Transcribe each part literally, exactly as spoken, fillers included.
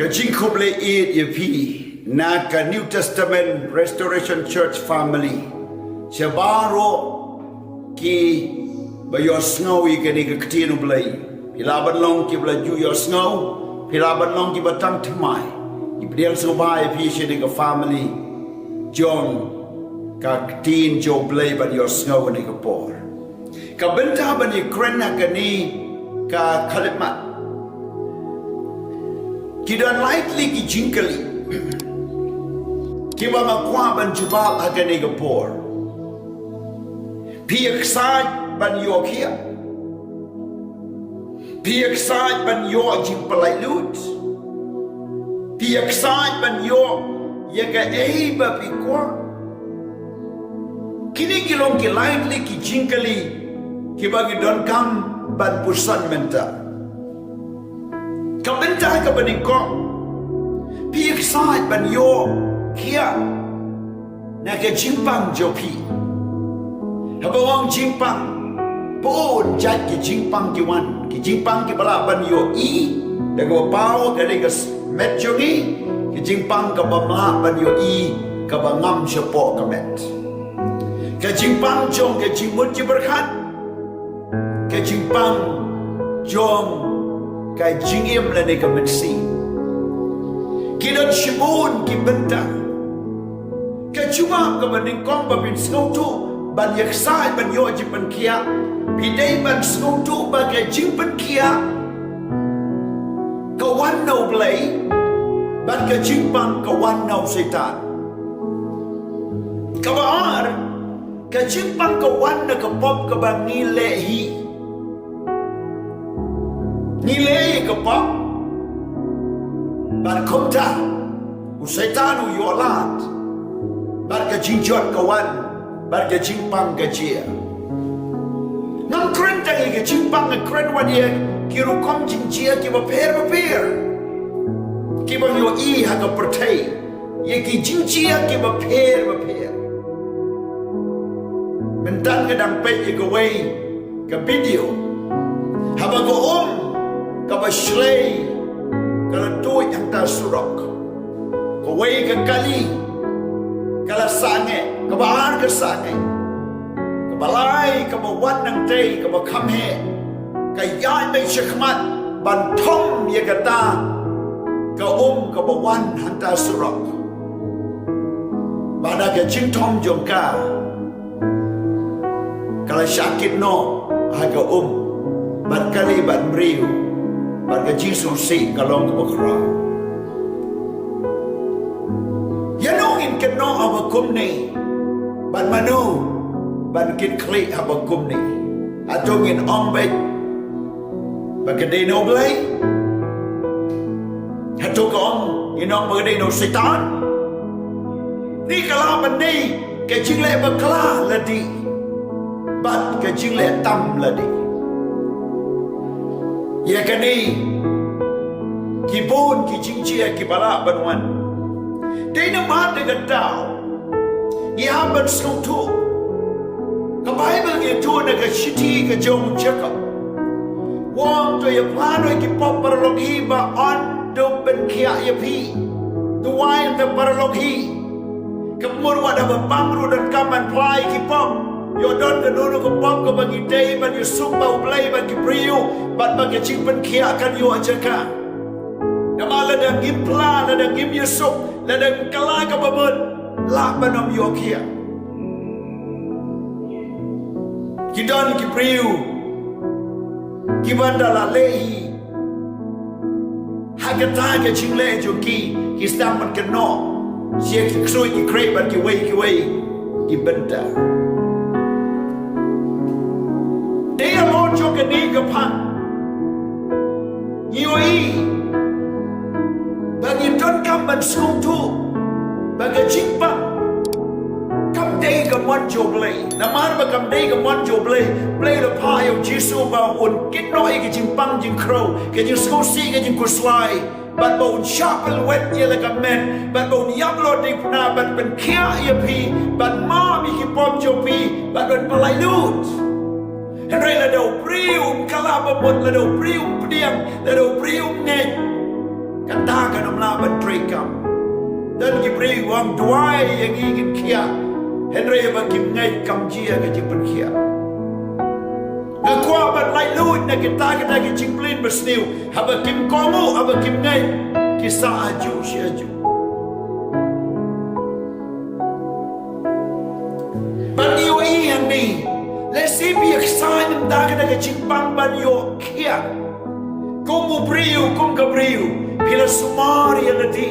Ka jingkhublei ïeit ïa phi na ka New Testament Restoration Church family. Sha baroh ki ba ïohsngew ïa kane ka ktien U Blei. Phi lah ban long ki ba la ju ïohsngew, phi lah ban long ki ba tang thymmai. Ngi pdiang sngewbha ïa phi sha kane ka family jong ka ktien jong U Blei ban ïohsngew ha kane ka por. Ka bynta ban ïakren ha kane ka khyllipmat, ki don lai tylli ki jingkylli kiba nga kwah ban jubab ha kane ka por. Phi ïaksaid ban ïoh khiah? Phi ïaksaid ban ïoh jingpyllait lut? Phi ïaksaid ban ïoh ïa kaei ba phi kwah? Kine ki long ki lai tylli ki jingkylli kiba ngi donkam ban puson mynta. Ka bynta kaba nyngkong, phi ïaksaid ban ïoh khiah na ka jingpang jong phi? Haba nga ong jingpang, bun jait ki jingpang ki wan, ki jingpang kiba lah ban ïohi da kaba paw ka dei ka s-, met jong ngi, ki jingpang kaba ym lah ban ïohi kaba ngam shapoh ka met. Ka jingpang jong ka jingmut jingpyrkhat, ka jingpang jong ka jingim lane ka mynsiem. Ki don shibun ki bynta. Ka jubab kaba nyngkong ba phin sngewthuh ban ïaksaid ban ïoh jingpynkhiah, phi dei ban sngewthuh ba ka jingpynkhiah ka wan na U Blei, bad ka jingpang ka wan na u Soitan. Kaba ar, ka jingpang ka wan na ka pop kaba ngi leh hi. Ngi leh ïa ka pop, bad kumta u Soitan u ïoh lad, bad ka jingjot ka wan, bad ka jingpang ka jia. Ngam kren tang ïa ka jingpang, nga kren wat ïa ki rukom jingjia kiba pher bapher kiba ngi ïohi ha ka pyrthei, ïa ki jingjia kiba pher bapher. Mynta nga dang peit ïa kawei ka video, haba ka um kaba shlei ka la tuid hangta surok. Kawei ka kali ka la sangeh, kaba ar ka sangeh, kaba lai kaba wan nangtei kaba kham heh, ka ïaid beit shakhmat ban thom ïa kata ka um kaba wan hangta surok. Bad da ka jingthom jong ka, ka la shah kit noh ha ka um, bad kali bad briew, bad ka jingsngewsih ka long kaba khraw. Ïano ngin kynnoh haba kumne, bad mano ban kit khlieh haba kumne? Hato ngin ong beit ba ka dei na U Blei? Hato ka ong, ngin ong ba ka dei na u Soitan? Ni ka lah ban dei ka jingleh bakla lade bad ka jingleh tam lade. Ïa kane ki bun ki jingjia kiba lah ban wan. Dei namar kata ngi hap ban sngewthuh. Ka Baibl ngi ïathuh na ka shithi ka jong u Jakob, u ong, to ïa phla noh ïa ki pop paralok hi ba yn dup pynkhiah ïa phi. To wai ïa ki paralok hi. Ka mut wat haba pang ruh donkam ban phla ïa ki pop. Ïoh don kano kano ka pop kaba ngi dei ban ïasuk bad U Blei bad ki briew, bad ba ka jingpynkhiah kan ïoh jaka. Namar lada ngim phla, lada ngim ïasuk, lada ngim kylla kaba mut, lah ban ym ïoh khiah. Ki don ki briew kiba ynda la leh hi ha kata ka jingleh jong ki, ki sdang ban kynnoh sha ki ksuid ki khreh bad kiwei kiwei ki bynta. Dei halor jong kane ka phang ngi ïohi ba ngi donkam ban sngewthuh ba ka jingpang kam dei ka mon jong U Blei. Namar ba kam dei ka mon jong U Blei, U Blei u la phah ïa u Jisu ba un kit noh ïa ka jingpang jingkhrew, ka jingsngewsih, ka jingkhuslai, bad ba un shah pynlwet ïa la ka met, bad ba un ïap halor diengphna, bad pynkhiah ïa phi, bad map ïa ki pop jong phi, bad ban pyllait lut. Hynrei lada u briew um kylla ba mut, lada u briew um pdiang, lada u briew um ngeit, Kata kan ym lah ban trei kam. Don ki briew u ong duwai ïa ngi ngin khiah, hynrei haba kim ngeit kam jia ka jingpynkhiah. Nga kwah ban laitluid na kita kita ki jingpyllun basniew, haba kim kohnguh, haba kim ngeit, ki sah hajuh shi hajuh. Ban ïohi hangne, lehse phi ïa ksaid mynta ka da ka jingpang ban ïoh khiah. Kum u briew, kum ka briew, phi la sumar ïa lade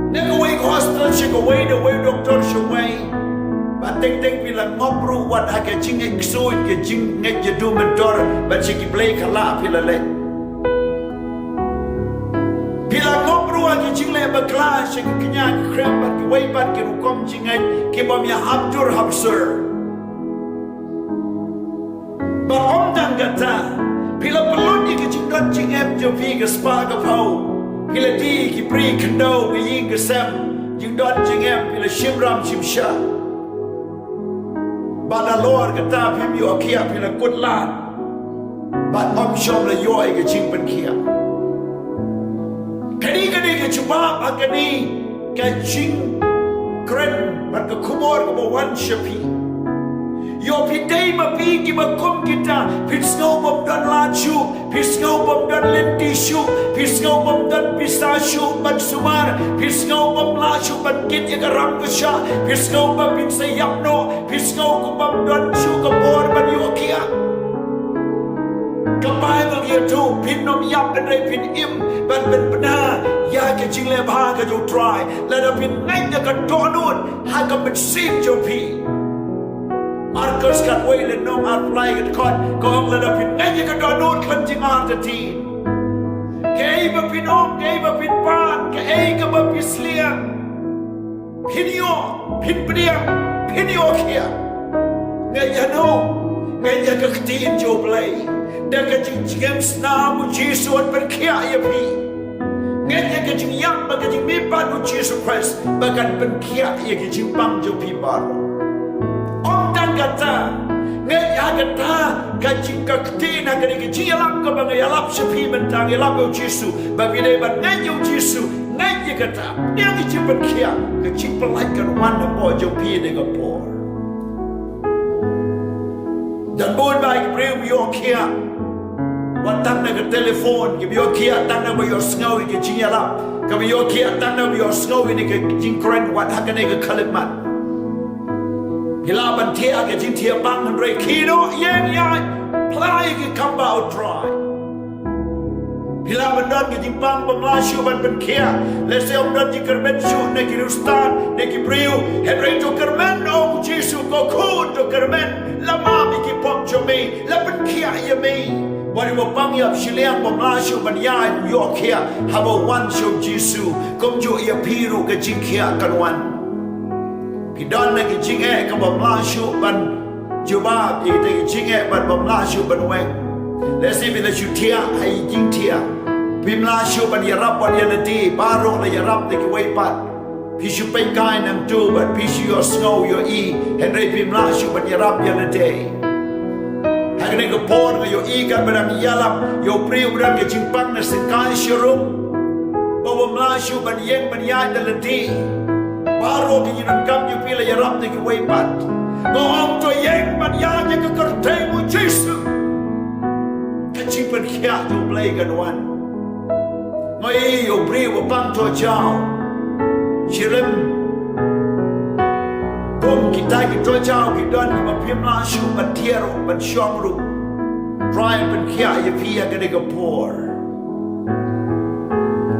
na kawei ka hospital sha kawei, na kawei u doktor sha kawei. Bad teng teng phi la ngop ruh wat ha ka jingngeit ksuid, ka jingngeit ïa dum myntoi, bad sha ki blei khlaw phi la leit. Phi la ngop ruh ha ki jingleh bakla sha ki kñia ki khrem bad kiwei pat ki rukom jingngeit ki bym ïahap dur hap sur. Bad ym tang kata, phi la pynlut ïa ki jingdon jingem jong phi ka spah ka phew. Phi la die ki bri khyndew ka ïing ka sem, jingdon jingem phi la shim ram shim shah. Bad halor kata phim ïoh khiah, phi la kut lad. Bad ym shym la ïoh ïa ka jingpynkhiah. Kane kane ka jubab ha kane ka jingkren bad ka khubor kaba wan sha phi. Ïoh phi dei ma phi kiba kum kita, phi sngew bym don lad shuh, phi sngew bym don lynti shuh, phi sngew bym don pisa shuh ban sumar, phi sngew bym lah shuh ban kit ïa ka ram ka shah, phi sngew ba phin sa ïap noh, phi sngew kum bym don shuh ka bor ban ïoh khiah. Ka Baibl ka ïathuh, phin ym ïap hynrei phin im ban pynbna ïa ka jingleh bha ka jong U Trai. Lada phin ngeit ïa ka dohnud ha ka mynsiem jong phi. Markos khatwei lynnong arphew lai ka dkhot ka ong lada phin ngeit ïa ka dohnud khlem jingartatien, kaei ba phin ong, kaei ba phin pan, kaei kaba phi sliang, phin ïoh, phin pdiang, phin ïoh khiah. Ngeit ïa no? Ngeit ïa ka ktien jong U Blei. Da ka jingjngem snam U Jisu un pynkhiah ïa phi. Ngeit ïa ka jingïap bad ka jingmihpat U Jisu Khrist ba kan pynkhiah ïa ki jingpang jong phi baroh. Ym tang kata, ngeit ïa kata ka jing, ka ktien ha kane ka jingïalap kaba nga ïalap sha phi mynta, nga ïalap ïa U Jisu, ba phi dei ban ngeit ïa U Jisu, ngeit ïa kata, ïa ka jingpynkhiah, ka jingpyllait kan wan hapoh jong phi ha kane ka por. Don bun ba ki briew ba ïoh khiah wat tang na ka telephone, kiba ïoh khiah tang naba ïoh sngew ïa ka jingïalap, kiba ïoh khiah tang naba ïoh sngew ïa ka jingkren wat ha kane ka khyllipmat. Phi lah ban thiah ka jingthiah pang hynrei khie noh, ïeng ïaid, phla ïa ki kam ba U Trai. Phi lah ban don ka jingpang bym lah shuh ban pynkhiah. Lehse ym don jingkyrmen shuh na ki riewstad, na ki briew, hynrei to kyrmen, ong U Jisu, ko khun to kyrmen, la map ïa ki pop jong me, la pynkhiah ïa me. Wat ïa uba pang ïap shiliang bym lah shuh ban ïaid, ym ïoh khiah haba wan sha U Jisu. Kumjuh ïa phi ruh ka jingkhiah kan wan. Phi don na ki jingeh kaba ym lah shuh ban jubab, ïa kita ki jingeh bad bym lah shuh ban weng. Lehse phi la shu thiah ha i jingthiah, phim lah shuh ban ïarap wat ïa lade, baroh la ïarap da kiwei pat. Phi shu pynkai nangtu bad phi shu ïohsngew ïohi, hynrei phim lah shuh ban ïarap ïa lade. Ha kane ka por nga ïohi katba dang ïalap ïa u briew ba don ka jingpang na syngkai sharum, ba bym lah shuh ban ïeng ban ïaid da lade. Baroh ki jingdonkam jong phi la ïarap da kiwei pat. Nga ong to ïeng ban ïaid ha ka kyrteng U Jisu. Ka jingpynkhiah jong U Blei kan wan. Nga ïohi ïa u briew ba pang tohjaw. Shi rem. Kum kita ki tohjaw ki don kiba phim lah shuh ban thiah ruh ban shong ruh. Trai pynkhiah ïa phi ha kane ka por.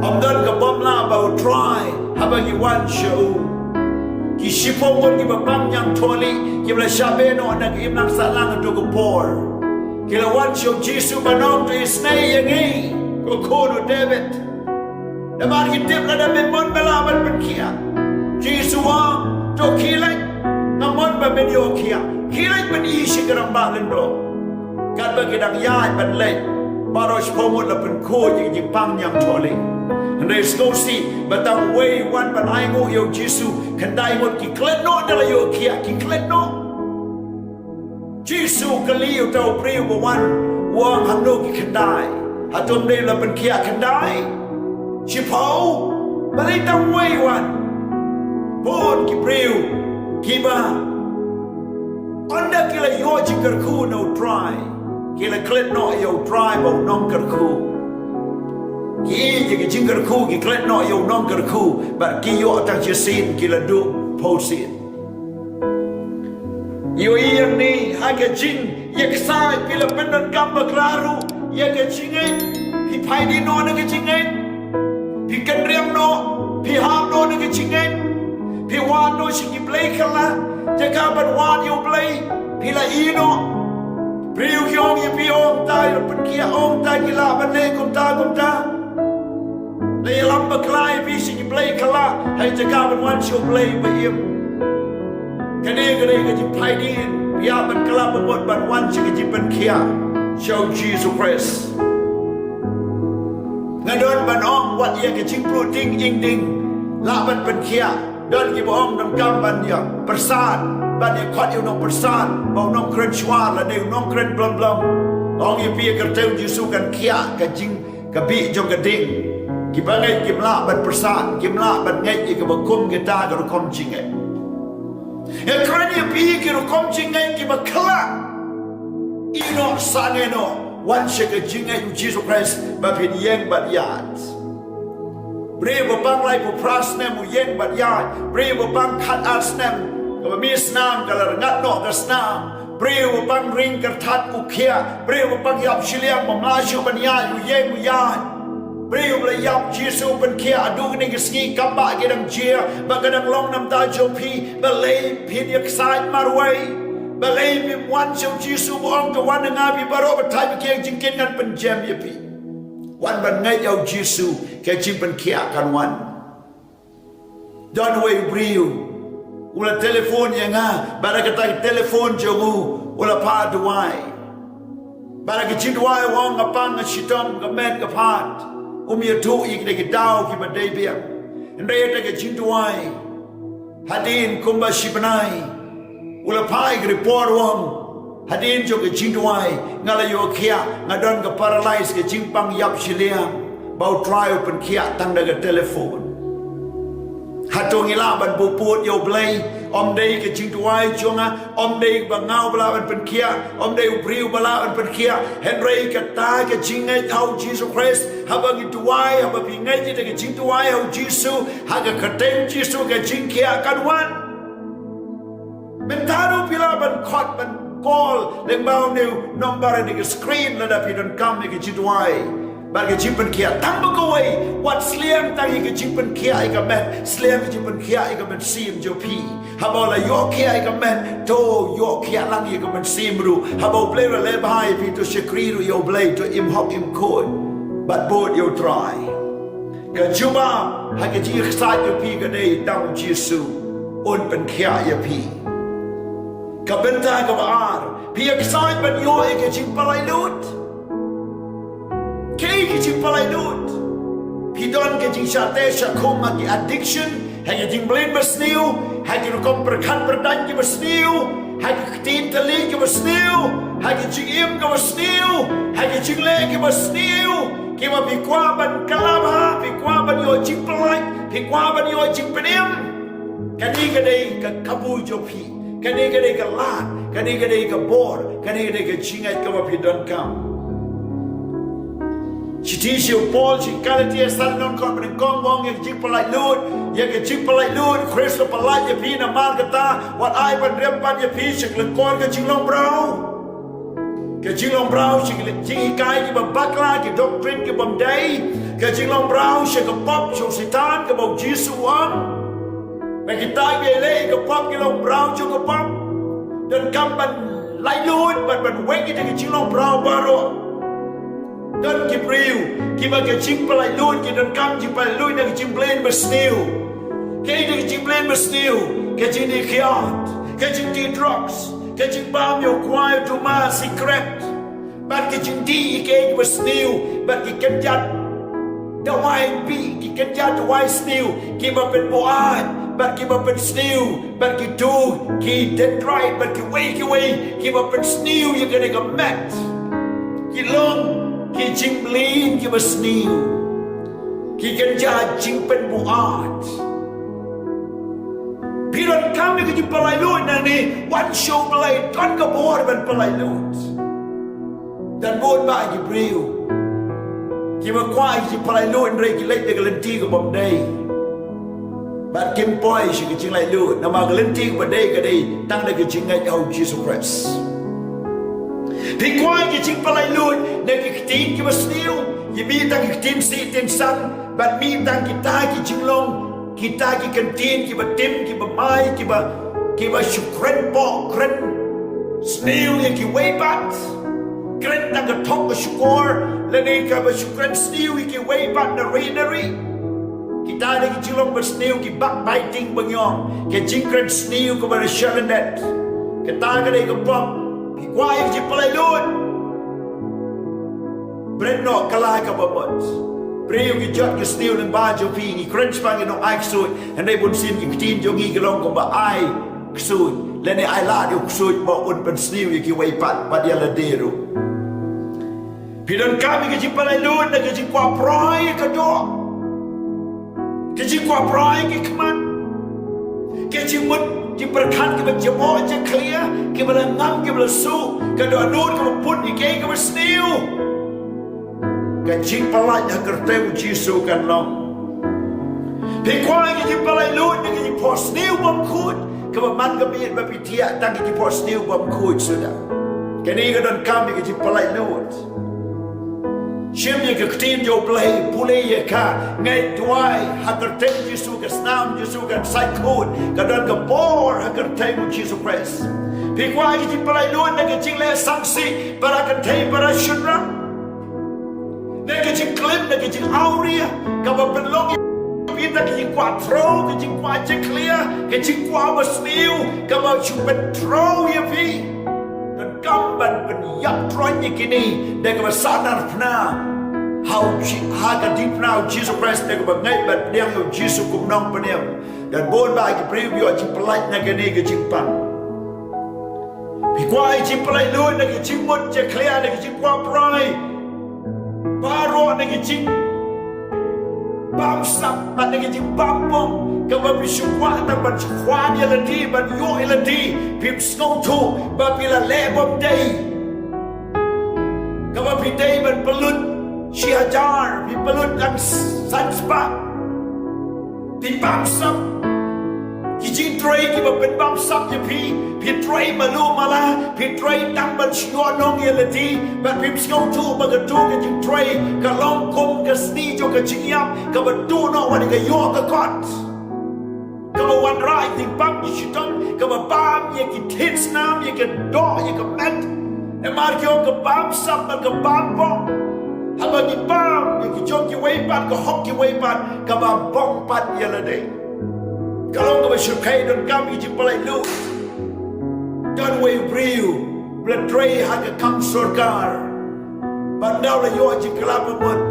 Ym don ka bym lah ba U Trai haba ngi wan sha u. Ki shiphew ngut kiba pang ñiangthohlieh kiba la shah beh noh na ka imlang sahlang ha kato ka por, ki la wan sha U Jisu ban ong to isynei ïa ngi, ko khun u David. Namar ki tip lada me mon me lah ban pynkhiah. Jisu u ong to khie leit, nga mon ba men ïoh khiah. Khie leit ban ïohi sha ka rangbah lyngdoh. Katba ki dang ïaid ban leit, baroh shiphew ngut la pynkhuid ïa ka jingpang ñiangthohlieh. Hynrei sngewsih ba tang uwei u wan ban ainguh ïa U Jisu, khyndai ngut ki klet noh, da la ïoh khiah ki klet noh. Jisu u kylli uta u briew ba wan, u ong hangno ki khyndai. Hato ym dei la pynkhiah khyndai, shiphew, balei tang wei wan? Bun ki briew kiba ynda ki la ïoh jingkyrkhu na U Trai, ki la klet noh ïa U Trai ba u nongkyrkhu. Ki ïoh ki jingkyrkhu, ki klet noh ïa u nongkyrkhu, bad ki ïoh tang shisien, ki la duh phew sien. Ïohi ïa kane, ha ka jingïaksaid phi la pyndonkam bakla ruh ïa ka jingngeit. Phi phai dien noh na ka jingngeit. Phi kynriam noh, phi hap noh na ka jingngeit. Phi wad noh sha ki blei kylla, jaka ban wad ïa U Blei, phi la ïeh noh. Briew ki ong ïa phi, ong ta ïa pynkhiah, ong ta ki lah ban leh kumta kumta. La ïalam bakla ïa phi sha ki blei kylla, ha ka jaka ban wan sha U Blei ba im. Kane ka dei ka jingphai dien, phi hap ban kylla ba mut ban wan sha ka jingpynkhiah sha U Jisu Khrist. Nga don ban ong, wat ïa ka jingpluh ding ing ding, lah ban pynkhiah. Don kiba ong donkam ban ïa pyrsad, ban ïa khot ïa u nongpyrsad, ba u nongkren shuwa lane u nongkren blom blom. Ong ïa phi, ïa ka kyrteng U Jisu kan khiah ka jing, ka bih jong ka ding. Kiba ngeit kim lah ban pyrsad, kim lah ban ngeit ïa kaba kum kita ka rukom jingngeit. Nga kren ïa phi ki rukom jingngeit kiba kylla. Ïeh noh, sangeh noh, wan sha ka jingngeit U Jisu Khrist ba phin ïeng bad ïaid. Briew ba pang laiphew phra snem u ïeng bad ïaid. Briew ba pang khatar snem, kaba mih snam ka la rngat noh ka snam. Briew ba pang ring kyrthat u khiah. Briew ba pang ïap shiliang bym lah shuh ban ïaid u ïeng u ïaid. Briew ba la ïap Jisu pynkhiah haduh kine ki sngi, kam ba ki dang jia, ba ka dang long na bynta jong phi. Balei phin ïaksaid marwei? Balei phim wan sha U Jisu ba ong, to wan na nga phi baroh ba thait ba khiah jingkit, ngan pynjem ïa phi? Wan ban ngeit ïa U Jisu, ka jingpynkhiah kan wan. Don uwei u briew u la telephone ïa nga, bad ha kata ka telephone jong u, u la phah duwai. Bad ha ka jingduwai u ong, nga pang, nga shitom, ka met ka phad. Um ïathuh ïa kita ki daw kiba dei biang. Hynrei ha kata ka jingduwai, hadien kumba shi bnai, u la phah ïa ka report u ong, hadien jong ka jingduwai, nga la ïoh khiah, nga don ka paralyse, ka jingpang ïap shiliang, ba U Trai u pynkhiah tang da ka telephone. Hato ngi lah ban buh pud ïa U Blei? Ym dei ka jingduwai jong nga, ym dei ba nga uba lah ban pynkhiah, ym dei u briew uba lah ban pynkhiah, hynrei kata ka jingngeit ha U Jisu Khrist. Haba ngi duwai, haba phi ngeit ïa ka jingduwai ha U Jisu, ha ka kyrteng Jisu, ka jingkhiah kan wan. Mynta ruh phi lah ban khot, ban call lyngba une u number ha ka screen lada phi donkam ïa ka jingduwai bad ka jingpynkhiah. Tang ba kawei, wat sliang tang ïa ka jingpynkhiah ïa ka met, sliang ka jingpynkhiah ïa ka mynsiem jong phi. Haba la ïoh khiah ïa ka met, to ïoh khiah lang ïa ka mynsiem ruh. Haba U Blei u la leh bha ïa phi, to shakri ruh ïa U Blei, to im hok im khuid bad bud ïa U Trai. Ka jubab ha ka jingïaksaid jong phi ka dei tang U Jisu un pynkhiah ïa phi. Ka bynta kaba ar, phi ïaksaid ban ïoh ïa ka jingpynlait lut? Kaei ka jingpynlait lut? Phi don ka jingshah teh shah khum ha ki addiction, ha ki jingmlien basniew, ha ki rukom pyrkhat pyrdaiñ kiba sniew, ha ki ktien tylli kiba sniew, ha ki jingim kiba sniew, ha ki jingleh kiba sniew, kiba phi kwah ban kylla bha, phi kwah ban ïoh jingpynlait, phi kwah ban ïoh jingpynim. Kane ka dei ka kabu jong phi. Kane ka dei ka lad, kane ka dei ka bor, kane ka dei ka jingngeit kaba phi donkam. Shithi sha u Paul sha ki Galatia, sa lynnong khatnyngkong, u ong ïa ka jingpynlait lut, ïa ka jingpynlait lut, Khrist u la pynlait ïa phi, namar kata wat ai ban rem pat ïa phi sha ka lyngkor ka jinglong mraw. Ka jinglong mraw sha ki jinghikai kiba bakla, ki doctrine ki bym dei. Ka jinglong mraw sha ka pop, sha u Soitan, kaba U Jisu u ong ba kita kiba ïaleh ïa ka pop ki long mraw jong ka pop. Donkam ban lait lut bad ban weng ïa ka jinglong mraw baroh. Don ki briew kiba ka jingpynlait lut, ki donkam jingpynlait lut na ka jingmlien basniew. Kaei ka jingmlien basniew? Ka jingdih kiad, ka jingdih drugs, ka jingbam ïa u kwai, u duma, sikret. Bad ka jingdih ïa kiei kiba sniew, bad ki kynjat dawai bih, ki kynjat dawai sniew, kiba pynbuaid, bad kiba pynsniew, bad kito ki dendrite, bad kiwei kiwei, kiba pynsniew ïa kane ka met. Ki long Ki jingmlien kiba sniew, ki kynja jingpynbuaid. Phi donkam ïa ka jingpynlait luid nangne, wan sha U Blei, don ka bor ban pynlait luid. Don bun bah ki briew kiba kwah ïa ka jingpynlait luid hynrei ki leit da ka lynti kaba ym dei. Bad kim poi sha ka jinglaitluid namar ka lynti kaba dei ka dei tang da ka jingngeit ha U Jisu Khrist. Phi kwah ïa ka jingpynlait luid na ki ktien kiba sniew, ïa mih tang ki ktien sih ktien san, bad mih tang kita ki jinglong, kita ki kyntien kiba tim, kiba mai, kiba, kiba shu kren poh, kren sniew ïa kiwei pat. Kren tang ka thok ka shukor, lane kaba shu kren sniew ïa kiwei pat na ri na ri. Kita dei ki jinglong ba sniew, ki backbiting ba ngiong, ki jingkren sniew kaba da sha lyndet. Kata ka dei ka pop. Phi kwah ïa ka jingpynlait luid, bret noh kylla kaba mut. Briew ki jot ki sniew lyngba jong phi, ngi kren shaphang ki nongai ksuid, hynrei bunsien ki ktien jong ngi ki long kumba ai ksuid, lane ai lad ïa u ksuid ba un pynsniew ïa kiwei pat, bad ïa lade ruh. Phi donkam ïa ka jingpynlait luid na ka jingkwah pyrshah ïa ka doh, ka jingkwah pyrshah ïa ki khmat, ka jingmut jingpyrkhat kiba jaboh jakhlia, kiba la ngam kiba la suk, ka dohnud kaba put ïa kaei kaba sniew. Ka jingpynlait ha ka kyrteng U Jisu kan long. Phi kwah ïa ka jingpynlait luid na ka jingphohsniew bymkhuid, kaba man ka miet ba phi thiah tang ka jingphohsniew bymkhuid suda. Kane ka donkam ïa ka jingpynlait luid. Shim ïa ka ktien jong U Blei, pule ïa ka, ngeit duwai ha ka kyrteng U Jisu, ka snam U Jisu kan sait khuid, ka don ka bor ha ka kyrteng U Jisu Khrist. Phi kwah ïa ka jingpynlait luid na ka jingleh sangsi para kynthei para shynrang, na ka jingklim, na ka jingawria, kaba pynlong ïa phi da ka jingkwah thro, ka jingkwah jakhlia, ka jingkwah ba sniew, kaba shu pynthro ïa phi. Donkam ban pynïap troiñ ïa kine da kaba sahnarphna ha U Ji-, ha ka diengphna U Jisu Khrist, da kaba ngeit bad pdiang ïa U Jisu kum nongpynim. Don bun bah ki briew ba ïoh jingpynlait na kane ka jingpang. Phi kwah ïa ka jingpynlait luid na ka jingmut jakhlia, na ka jingkwah pyrshah baroh, na ka jing bamsap, bad na ka jingbam bong, kaba phi shu kwah tang ban shu kwah ïa lade, ban ïoh ïa lade, phim sngewthuh ba phi la leh bym dei. Kaba phi dei ban pynlut shi hajar, phi pynlut tang san spah. Phi bamsap. Ki jingtrei kiba pynbamsap ïa phi, phi trei malu mala, phi trei tang ban shu ïoh nong ïa lade, bad phim sngewthuh ba kato ka jingtrei ka long kum ka sni jong ka jingïap, kaba duh noh wat ïa ka ïoh ka kot. Kaba wanrah ïa ka jingbam ki shitom, kaba bam ïa ki thied snam, ïa ka doh, ïa ka met. Namar ki ong ka bamsap bad ka bam bong. Haba ngi bam ïa ki jong kiwei pat, ka hok kiwei pat, ka bam bong pat ïa lade. Ka long kaba shyrkhei, donkam ïa ka jingpynlait luid. Don uwei u briew ba la trei ha ka kam sorkar. Ba ynda u la ïoh jingkylla bamut,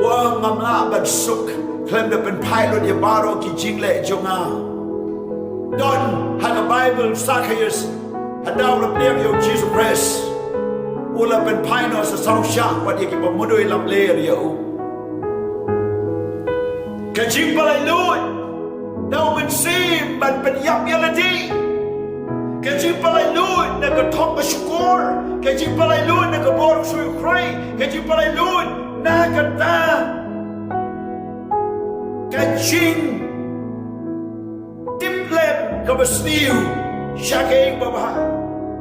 u ong, ngam lah ban suk khlem da pynphai lut ïa baroh ki jingleh jong nga. Don ha ka Baibl u Sakhaios, haba u la pdiang ïa U Jisu Khrist, u la pynphai noh sa saw shah wat ïa kiba mudui lamler ïa u. Ka jingpynlait luid na u mynsiem ban pynïap ïa lade. Ka jingpynlait luid na ka thong ka shukor. Ka jingpynlait luid na ka bor ksuid khrei. Ka jingpynlait luid na kata ka jing tiplem kaba sniew sha kaei kaba bha.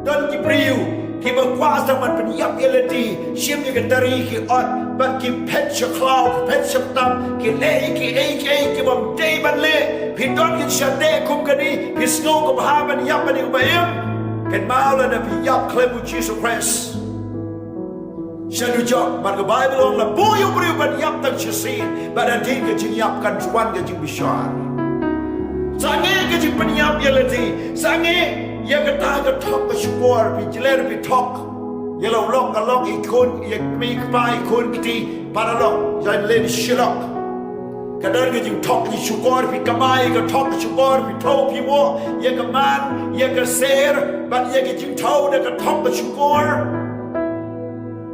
Don ki briew kiba kwah tang ban pynïap ïa lade, shim ïa ka tari ki ot, bad ki phet sha khlaw, ki phet sha tam, ki leh ïa kiei kiei kibym dei ban leh. Phi don ki shadei kum kane, phi sngew kaba bha ban ïap ban ïa kaba im. Kynmaw lada phi ïap khlem U Jisu Khrist. Sha dujok, namar ka Baibl ong la buh ïa u briew ban ïap tang shisien, bad hadien ka jingïap kan wan ka jingbishar. Sangeh ka jingpynïap ïa lade, sangeh ïa kata ka thok ka shukor, phi jler phi thok. Ïa la u lok ka lok, i khun, ïa kmie kpa, i khun kti, para lok, ïa len shi lok. Ka don ka jingthok jingshukor, phi kamai ïa ka thok ka shukor, phi thew phi woh ïa ka man ïa ka ser, bad ïa ka jingthew da ka thok ka shukor.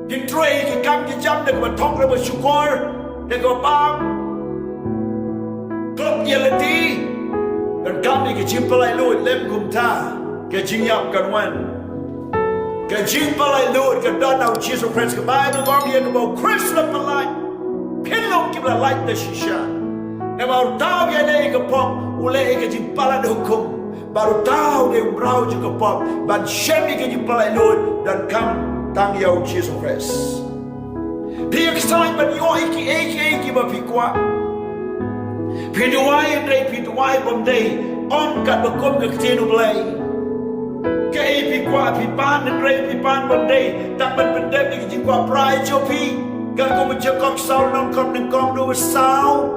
Phi trei ki kam ki jam da kaba thok, da kaba shukor, da kaba bam. Klop ïa lade. Donkam ïa ka jingpynlait luid, lem kumta ka jingïap kan wan. Ka jingpynlait luid ka don ha u Jisu Khrist. Ka Baibl ka ong ïa kaba u Khrist la pynlait, phin long kiba la lait da shisha. Namar uta uba ïaleh ïa ka pop u leh ïa ka jingpalat hukum. Bad uta u dei u mraw jong ka pop ban shem ïa ka jingpynlait luid, donkam tang ïa u Jisu Khrist. Phi ïa ksaid ban ïoh ïa kiei kiei kiba phi kwah. Phi duwai hynrei phi duwai bym dei, ong katba kum ka ktien U Blei. Kaei phi kwah phi pan hynrei phi pan bym dei, tang ban pyndep ïa ka jingkwah prai jong phi. Katkum u Jakob saw lynnong khatnyngkong, dkhot saw,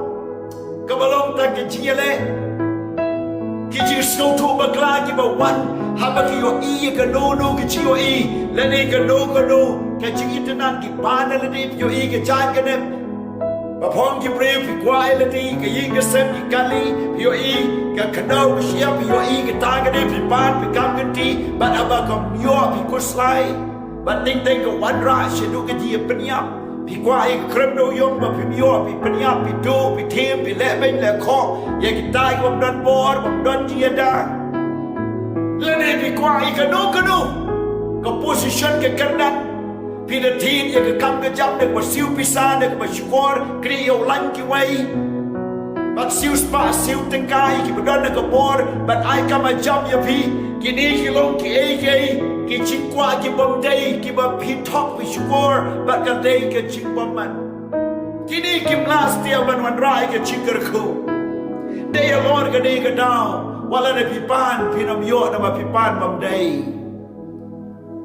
kaba long tang ka jingïaleh. Ki jingsngewthuh bakla kiba wan haba ki ïohi ïa kano kano ka jingïohi lane kano kano ka jingitynnad, ki pan ïa lade, phi ïohi ka jaiñ ka nep. Ba phong ki briew, phi kwah ïa lade, ka ïing ka sem, ki kali, phi ïohi ka khyndew ka shyiap, phi ïohi kata kane, phi pan, phi kam kynti, bad haba kam ïoh phi khuslai. Bad teng teng ka wanrah shaduh ka jingïapynïap. Phi kwah ïa ka kren dewïong ba phim ïoh, phi pynïap, phi duh, phi thiem, phi leh beiñ leh khoh ïa kita kiba ym don bor, bym don jingïada. Lane phi kwah ïa kano kano ka position, ka kyrdan. Phi da thied ïa ka kam ka jam da kaba siew pisa, da kaba shukor, kri ïa u lain kiwei. Bad siew spah siew tyngka ïa kiba don na ka bor, bad ai kam ai jam ïa phi. Kine ki long kiei kiei ki jingkwah ki bym dei kiba phi thok phi shukor bad ka dei ka jingbymman. Kine kim lah satia ban wanrah ïa ka jingkyrkhu. Dei halor kane ka daw, wat lada phi pan phin ym ïoh, namar phi pan bym dei.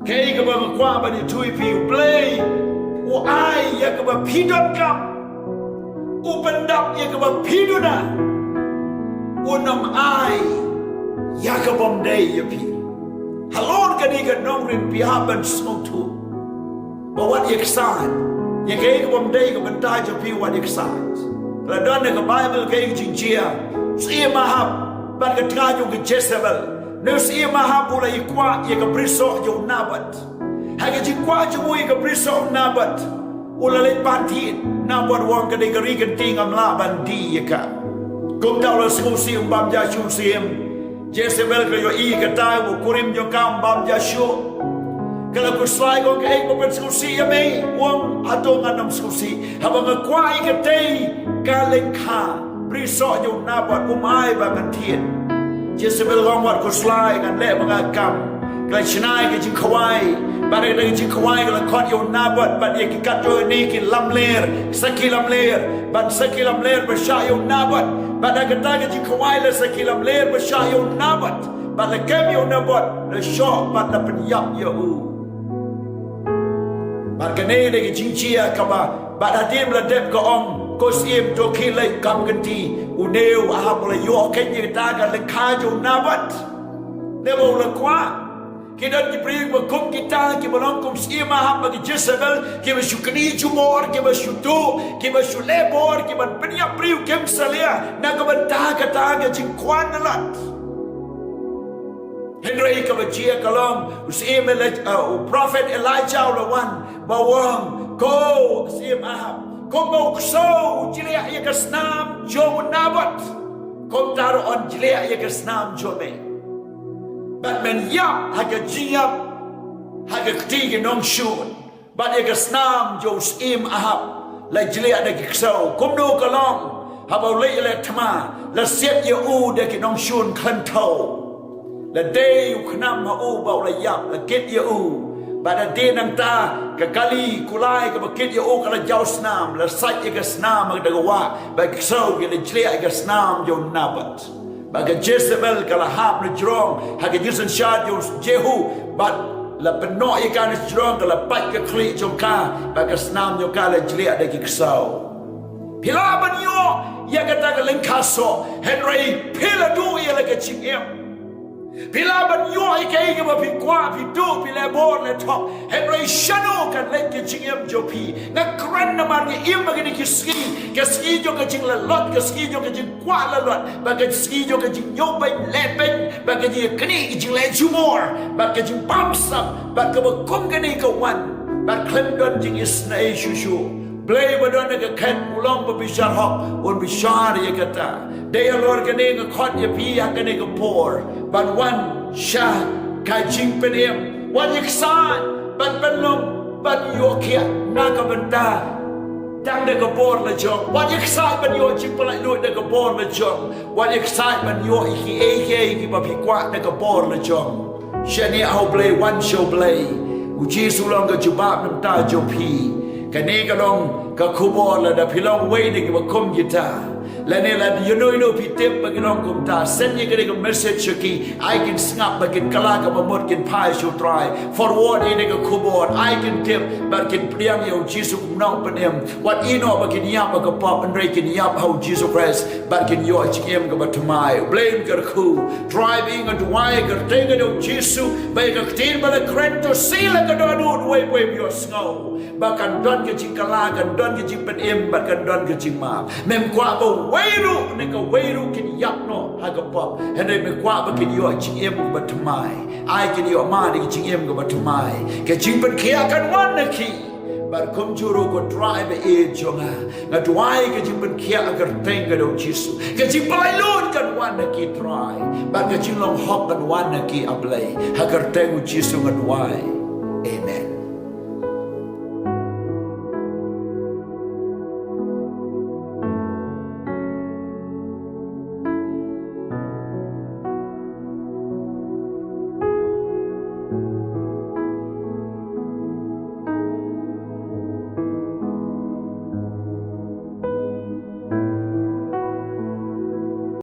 Kaei kaba nga kwah ban ïathuh ïa phi, U Blei u ai ïa kaba phi donkam. U pyndap ïa kaba phi duna. Un ym ai ïa kaba ym dei ïa phi. Halor kane ka nongrim phi hap ban sngewthuh ba wat ïa ksaid ïa kaei kaba ym dei, ka bynta jong phi wat ïa ksaid. Ka la don ha ka Baibl kaei ka jingjia. Syiem Ahab bad ka tnga jong ka Jezebel. Nongsyiem Ahab u la ïa kwah ïa ka brisoh jong u Nabot. Ha ka jingkwah jong u ïa ka brisoh u Nabot, u la leit pan thied. Nabot u ong, ka dei ka ri ka kti, ngam lah ban die ïa ka. Kumta u la sngewsih, um bam ja shuh u syiem. Jezebel ka ïohi kata, u kurim jong ka um bam ja shuh. Ka la khuslai, ka ong, kaei ba phin sngewsih ïa me? U ong, hato ngan ym sngewsih haba nga kwah ïa katei ka lyngkha brisoh jong u Nabot, um ai ba ngan thied. Jezebel ka ong, wat khuslai, ngan leh ma nga kam. Ka la shna ïa ka jingkhawai. Bad da ka jingkhawai ka la khot ïa u Nabot bad ïa ki katto katne ki lamler, sakhi lamler, ban sakhi lamler ba shah ïa u Nabot. Bad da kata ka jingkhawai la sakhi lamler ba shah ïa u Nabot. Bad la kem ïa u Nabot, la shoh bad la pynïap ïa u. Bad kane ka dei ka jingjia kaba, bad hadien ba la dep ka ong, ko syiem, to khie leit kam kynti. Une u Ahab u la ïoh keiñ ïa kata ka lyngkha jong u Nabot. Naba u la kwah. Ki don ki briew ba kum kita kiba long kum Syiem Ahab bad ka Jezebel, kiba shu knieh jubor, kiba shu duh, kiba shu leh bor, kiban pynïap briew, kim salia na ka bynta kata ka jingkwah na lad. Hynrei kaba jia ka long, u syiem Elij-, uh, u prophet Elijah u la wan, ba u ong, ko syiem Ahab, kumba u ksew u jliah ïa ka snam jong u Nabot, kumta ruh yn jliah ïa ka snam jong me. Bad men ïap ha ka jingïap ha ka kti ki nongshun. Bad ïa ka snam jong u syiem Ahab la jliah da ki ksew. Kumno ka long? Haba u leit ïaleh thma, la siat ïa u da ki nongshun khlem thew. La dei u khnam ha u ba u la ïap, la kit ïa u. Bad hadien nangta ka kali kulai kaba kit ïa u ka la jaw snam, la sait ïa ka snam ha ka da ka wah, bad ki ksew ki la jliah ïa ka snam jong u Nabot. Bad ka Jezebel ka la hap na jrong ha ka jingsynshar jong u Jehu, bad la pynnoh ïa ka na jrong, ka la pait ka khlieh jong ka, bad ka snam jong ka la jliah da ki ksew. Phi lah ban ïoh ïa kata ka lyngkha soh, hynrei phi la duh ïa la ka jingim. Phi lah ban ïoh ïa kaei kaba phi kwah, phi duh, phi leh bor leh thok, hynrei shano kan leit ka jingim jong phi? Nga kren namar nga im ha kine ki sngi, ka sngi jong ka jinglalot, ka sngi jong ka jing kwah lalot, bad ka sngi jong ka jingñiewbeiñ lehbeiñ, bad ka jingknieh, ka jingleh jubor, bad ka jingbamsap, bad kaba kum kane ka wan. Bad khlem don jingisynei shuh shuh. Blei ba don ha ka khet u long ba bishar hok, un bishar ïa kata. Dei halor kane nga khot ïa phi ha kane ka por ban wan sha ka jingpynim. Wat ïa ksaid ban pynlong ban ïoh khiah na ka bynta tang da ka bor la jong. Wat ïa ksaid ban ïoh jingpynlait lut da ka bor la jong. Wat ïa ksaid ban ïoh ïa kiei kiei kiba phi kwah da ka bor la jong. Shaniah ha U Blei, wan sha U Blei. U Jisu u long ka jubab na ka bynta jong phi. Kane ka long ka khubor lada phi long uwei na kiba kum kita. Lane lada ïano ïano phi tip ba ki long kumta, send ïa kane ka message sha ki. Ai kin sngap bad kin kylla kaba mut kin phai sha U Trai. Forward ïa kane ka khubor, ai kin tip bad kin pdiang ïa U Jisu kum u nongpynim. Wat ïehnoh ba kin ïap ha ka pop, hynrei kin ïap ha U Jisu Khrist bad kin ïoh jingim kaba thymmai. U Blei un kyrkhu. Trai, ba nga duwai ha ka kyrteng ka jong U Jisu, ba ïa ka ktien ba la kren to sila ka dohnud uwei pa uwei ba ïohsngew. Ba kan don ka jingkylla, kan don ka jingpynim, bad kan don ka jingmap. Mem kwah ba uwei ruh ne kawei ruh kin ïap noh ha ka pop. Hynrei me kwah ba kin ïoh jingim kaba thymmai. Ai kin ïoh mad ïa ka jingim kaba thymmai. Ka jingpynkhiah kan wan na ki. Bad kumjuh ruh ko Trai ba ïeit jong nga, nga duwai ka jingpynkhiah ha ka kyrteng ka jong U Jisu. Ka jingpynlait lut kan wan na ki Trai. Bad ka jinglong hok kan wan na ki A Blei. Ha ka kyrteng U Jisu nga duwai. Amen.